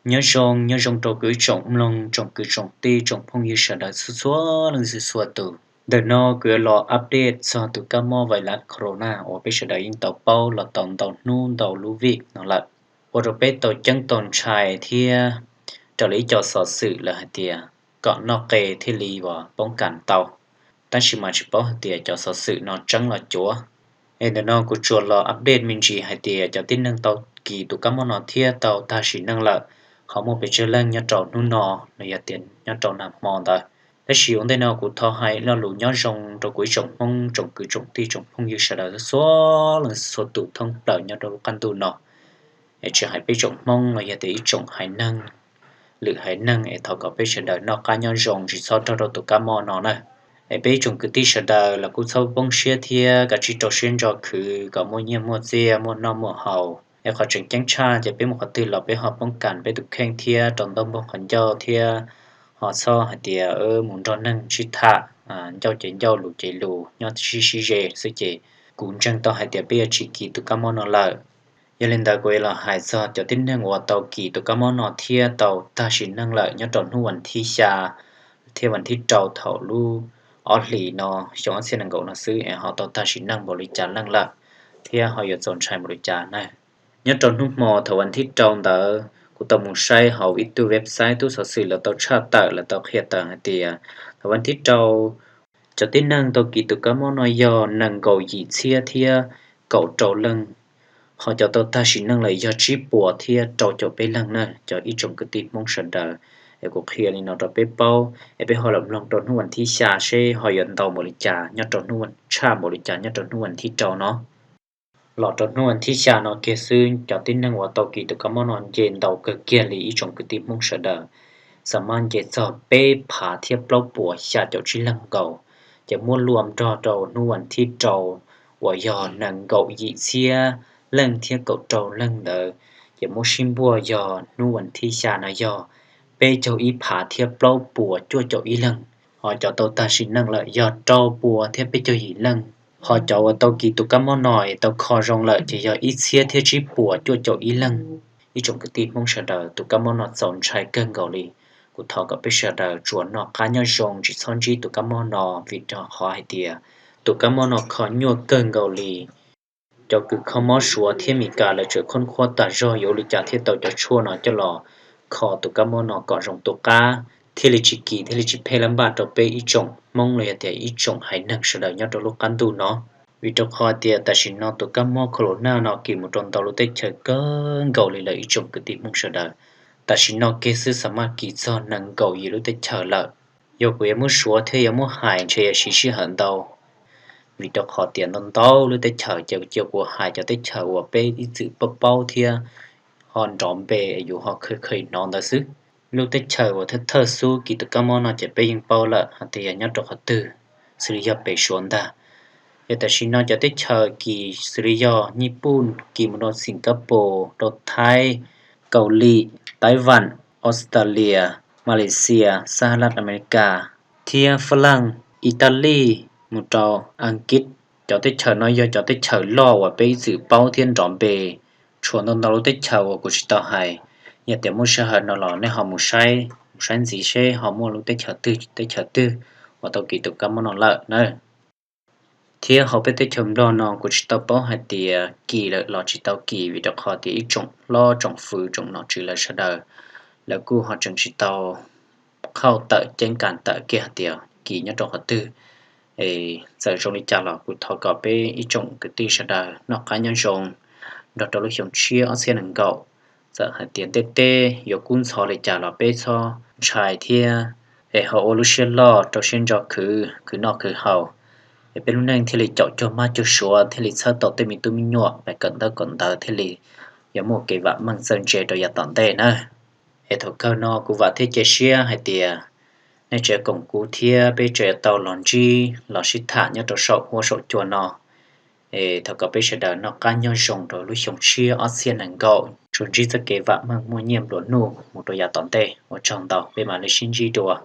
Nyob zoo, nyob zoo rau kuv ib tsoom mloog, tsoom kwv tsoom tij, tsoom phooj ywg sawv daws txhua txhua leej txhua txhua tus. Ntawm no kuv yuav los update txog tus kab mob vais lav corona uas peb sawv daws yeej tau paub los tau ntau hnub ntau lub vij no lawm, ua rau peb tau ceeb tau ntshai thiab raws li ib co xov xwm lawv hais tias kom noj qe thiaj li uas poob kas tau. Tab sis mas tsis paub hais tias cov xov xwm no tseeb los cuav. Es ntawm no kuv tsuas los update me ntsis hais tias cov tib neeg tau kis tus kab mob no thiab tau tag sim neej lawm ho muaj pes tsawg leej nyob rau hnub no los yog tias nyob rau nag hmo ntawd. Tab sis ua ntej no kuv thov hais lo lus nyob zoo rau kuv ib tsoom Hmoob, tsoom kwv tsoom tij, tsoom phooj ywg sawv daws txhua leej txhua tus thoob plaws nyob rau lub qab ntuj no. Es tsis hais peb tsoom Hmoob los yog tias ib tsoom haiv neeg, lwm haiv neeg es thov kom peb sawv daws noj qab nyob zoo tsis txhob raug rau tus kab mob no na. Es peb ib tsoom kwv tij sawv daws los kuj txhob poob siab thiab kav tsij rau siab ntso khwv kom muaj nyiaj muaj txiaj, muaj noj muaj haus. Es qhov tseem ceeb tshaj ces peb mus qhov twg los peb ho poob kas peb tus kheej thiab rau ntaub npog qhov ncauj thiab ho txhob hais tias mus nrog neeg sib tham, ncauj ces ncauj, lus ces lus, nyob sib sib ze xwb ces kuv ntseeg tau hais tias peb yuav tsis kis tus kab mob no lawm. Yog li ntawd kuv yuav los hais txog cov tib neeg uas tau kis tus kab mob no thiab tau tag sim neej lawm nyob rau hnub vas thib xya thiab vas thib rau thaum lub ob hlis no xyoo ob txhiab nees nkaum no xwb es ho tau tag sim neej npaum li cas leej lawm thiab ho yuav txaus ntshai npaum li cas na. Nyob rau hnub hmo thaum vas thib rau ntawd kuv tau mus saib hauv ib tug website tub xov xwm lawv tau tshaj tawm, lawv tau qhia tawm hais tias thaum vas thib rau cov tib neeg tau kis tus kab mob no yog nees nkaum yim txhiab thiab kaum rau leej, ho cov tau tag sim neej lawm yog tsib puas thiab rau caum peb leeg na. Cov ib tsoom kwv tij Hmoob sawv daws, es kuv qhia li no rau peb paub es peb ho los mloog rau hnub vas thib xya seb ho yuav ntau npaum li cas nyob rau hnub, tshaj npaum li cas nyob rau hnub vas thib rau no. Los rau hnub vas thib xya no kiag xwb cov tib neeg uas tau kis tus kab mob no nce ntau kawg kiag li ib tsoom kwv tij Hmoob sawv daws, xam mas nce txog peb phav thiab plaub puas xya caum tsib leeg nkaus. Ces muab luam nrog rau hnub vas thib rau uas yog nees nkaum yim txhiab leej thiab kaum rau leeg ntawd, ces muab sib npuaj yog hnub vas thib xya no yog peb caug ib phav thiab plaub puas cuaj caum ib leeg. Ho cov tau tag sim neej lawm yog rau puas thiab peb caug yim leej. Ho cov uas tau kis tus kab mob no es tau kho zoo lawm ces yog ib txhiab thiab tsib puas cuaj caum ib leeg. Ib tsoom kwv tij Hmoob sawv daws, tus kab mob no txaus ntshai kawg nkaus li. Kuv thov kom peb sawv daws tsuas noj qab nyob zoo tsis txhob ntsib tus kab mob no vim rau qhov hais tias tus kab mob no kho nyuaj kawg nkaus li. Cov kws kho mob Suav thiab Mes Kas lawv tseem khoob khuab tas zog yuav ua li cas thiaj tau cov tshuaj no coj los kho tus kab mob no kom zoo tu qab thiaj li tsis kis thiaj li tsis pheej lab npaj rau peb ib tsoom Hmoob los yog tias ib tsoom haiv neeg sawv daws nyob rau lub qab ntuj no. Vim rau qhov tias tam sim no tus kab mob corona no kis mus rau ntau lub teb chaws kawg nkaus li lawm ib tsoom kwv tij Hmoob sawv daws. Tam sim no kiag xwb xam mas kis txog nees nkaum yim lub teb chaws lawm. Yog kuv yuav muab suav thiab yuav muab hais ntshe yuav siv sij hawm ntau, vim rau qhov tias ntau ntau lub teb chaws ces cia kuv hais cov teb chaws uas peb ib txwm paub paub thiab ho nrov npe yus ho kheev kheev hnov ntawd xwb. Lub teb chaws uas thawj thawj xub kis tus kab mob no ces peb yeej paub lawm hais tias yog nyob rau qhov twg, xws li yog pem Suav ntag. Ces tam sim no cov teb chaws kis xws li yog Nyij Pooj kis mus rau Singapore, rau Thaib, Kaus Lim, Taiv Vam, Australia, Malaysia, Xab Has Las Amelikas, thiab Fab Laj, Italy, mus rau Askiv. Cov teb chaws no yog cov teb chaws loj uas peb ib txwm paub thiab nrov npe, tshuav ntau ntau lub teb chaws uas kuv tsis tau hais. Yog tias muaj sij hawm no los nej ho mus saib, mus saib ntxiv seb ho muaj lub teb chaws twg teb chaws twg uas tau kis tus kab mob no lawm na. Thiab hauv peb teb chaws Nplog no kuv tsis tau paub hais tias kis lawm los tsis tau kis, vim rau qhov tias ib tsoom hlob tsoom fwv tsoom nom tswv lawv sawv daws, lawv kuj ho tseem tsis tau qhauj tawm ceeb kas tawm kiag hais tias kis nyob rau qhov twg. Es txawm zoo li cas los kuv thov kom peb ib tsoom kwv tij sawv daws noj qab nyob zoo nrog rau lub xyoo tshiab ob txhiab nees nkaum. Txawm hais tias ntiaj teb yuav kub ntxhov li cas los peb txhob ntshai thiab, es ho ua lub siab loj rau siab ntso khwv, khwv noj khwv haus, es peb lub neej thiaj li caum cuag mab cuag suav, thiaj li txhawb tau tej me tub me nyuam, pab kawm ntaub kawm ntawv, thiaj li yuav muaj kev vam meej txawj ntse rau yav tom ntej na. Es thaum kawg no kuv vam thiab cia siab hais tias nej tseem koom kuv thiab peb tseem tau los ntsib los sib tham nyob rau saum huab saum cua no. Es thov kom peb sawv daws noj qab nyob zoo rau lub xyoo tshiab ob txhiab nees nkaum, tsuas ntsib txoj kev vam meej muaj nyiaj nplua nuj mus rau yav tom ntej. Ua tsaug ntau, peb mam li sib ntsib dua.